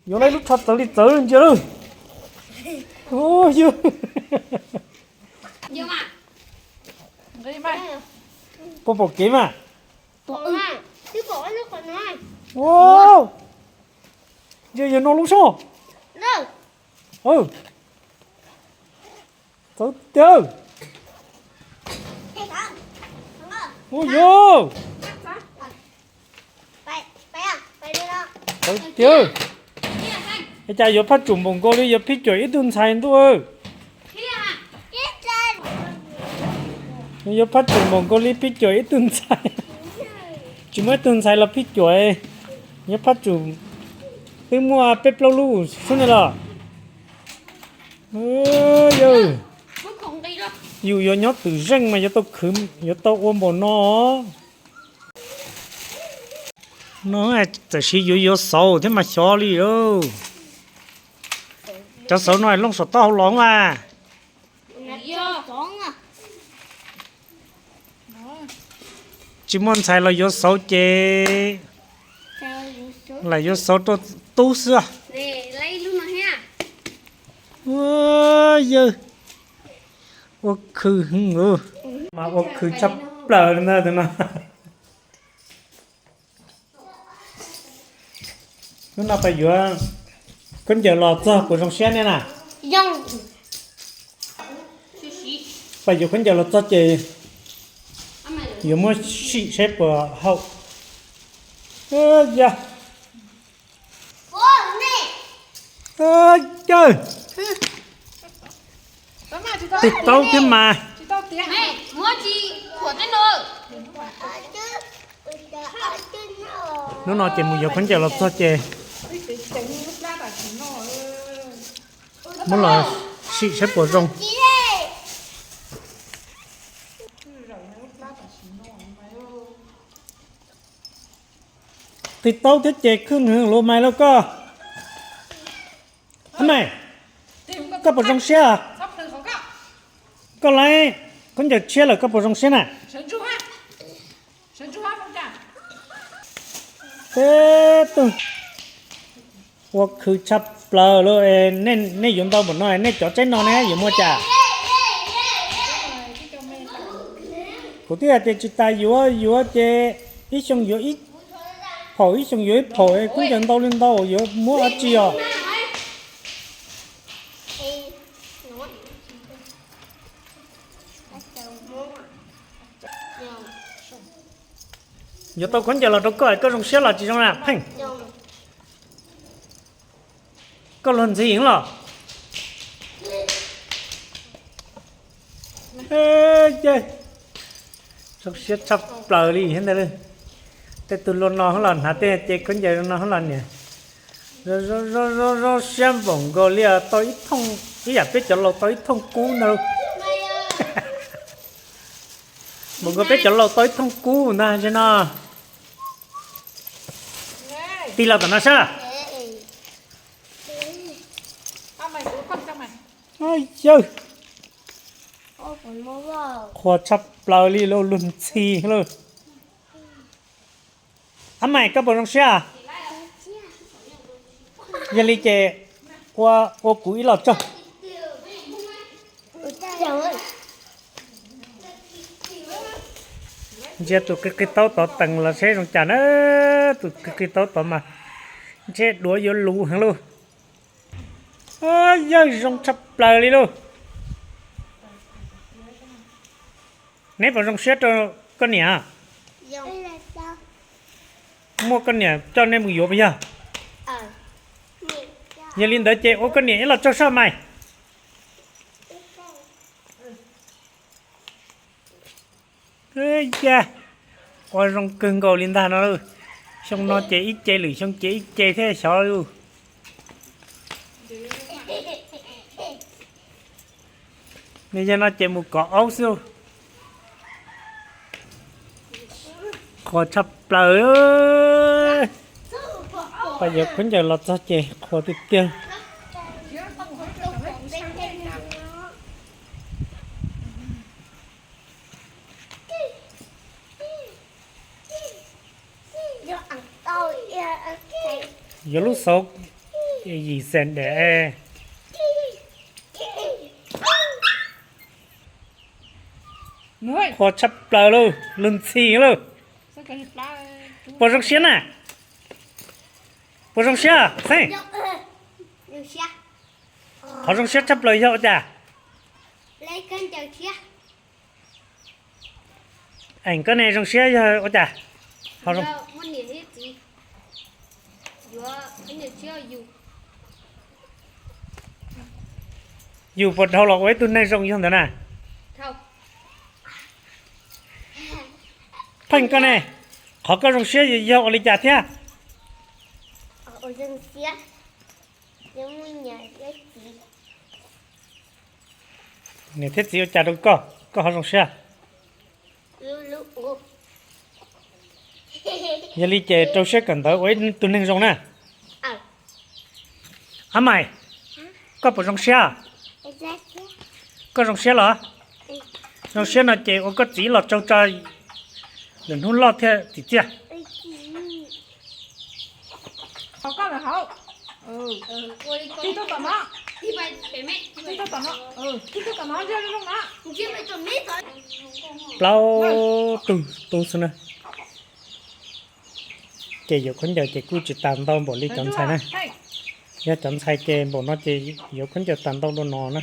Yuav lawv lub tsho txawv li txawv ntsia lawm. Ua yog, puas pom kev mas? Ua, yog yog no lub soj. Txawv tiag. Ua yog, txawv tiag. Es cas yuav phaj tsum npaum nkaus li yuav phij cuam ib tug ntxhais ntuj. Yuav phaj tsum npaum nkaus li phij cuam ib tug ntxhais. Tsis muaj ib tug ntxhais los phij cuam, yuav phaj tsum twb muaj peb plaub lub xwb ne los. Yog, yus yuav nyob twm zeej mas yuav tau khwv, yuav tau ua npaum no. No txawm siv yuav yuav xauv thiab mas xyov li lauj. Cov xauv no looj saum taub hau los mas. Tsis muaj ntxhais los yuav xauv ces lam yuav xauv rau tub xwb. Ua yawg, ua khw, mas ua khw tshaj plaws li ntag tus no. Hnub no peb yuav khaub ncaws los txog puas zoo siab ne na? Peb yuav khaub ncaws los txog ces yuav muab sim saib puas haum. Ya, ya, tig taub thiab mas. Hnub no ces mus yuav khaub ncaws los txog ces muab los sim saib puas zoo. Tig taub thiab ces khwj nws lus mas lauj koj. Ab mas, koj puas zoo siab? Koj lawv khaub ncaws tshiab lawm koj puas zoo siab na? Peb tug ua khwv tshaj plaws lawm. Nej yuav ntau npaum no nej cov tsaib no ne yuav muaj cas? Kuv twb hais tias tsis tas yuav, yuav ces ib xyoo yuav ib phaum, ib xyoo yuav ib phaum, khaub ncaws ntau li ntau yuav muab dab tsi os? Yuav tau khaub ncaws los rau koj, koj zoo siab los tsis zoo na Pheej? Koj luag ntxhi los? Zoo siab tshaj plaws li thiab ntag. Tej tug luag no los hnav tej ces khaub ncaws no los niam. Zoo siab npaum nkaus li tau ib thooj, ib yam peb cov laus tau ib thooj kub ntag. Npaum nkaus peb cov laus tau ib thooj kub ntag no. Tig los tom no saib. Yawg, qhuas tshaj plaws li lauj, luag ntxhi lauj. Ab mas koj puas zoo siab? Yog li ces ua, ua kuv ib los tsaug. Ntsia tus qi qi taub tod tees los seb zoo cas na. Tus qi qi taub tod mas ntshe duav yuav luv heev lauj. Yawg, zoo tshaj plaws li lauj. Neb puas zoo siab rau koj niam? Muaj koj niam coj nej mus yuav puas yog? Yog li ntawd ces ua koj niam ib los tsaug soj mas. Ya, ua zoo kawg nkaus li ntag no. Xyoo no ces ib ce, lwm xyoo ces ib ce thiab xyov lauj. Nws yog no ces mus kov aub xwb. Qhuas tshaj plaws. Peb yuav khaub ncaws los txog ces qhuas tiag tiag. Yuav lub xauv Yim xees dam, qhuav tshaj plaws lauj, luag ntxhi lauj. Puas zoo siab na? Puas zoo siab Xeeb? Qhov zoo siab tshaj plaws yog ua cas? Eem, koj ne zoo siab yog ua cas? Yus puas dhau los ua ib tug neeg zoo yog ntawd na? Pheej, koj ne, qhov koj zoo siab yog ua li cas thiab? Niam thiab txiv ua cas rau koj, koj ho zoo siab? Yog li ces rau siab kawm ntawv ua ib tug neeg zoo na. Ab Maim, koj puas zoo siab? Koj zoo siab los? Zoo siab no ces ua koj txiv los tsaug tso, lwm hnub loj thiaj txim txiaj. Plaub tug tub xwb na. Ces yuav khaub ncaws ces kuj tsis tas ntau npaum li cov ntxhais na. Yog cov ntxhais ces npaum no ces yuav khaub ncaws tas ntau dua no na.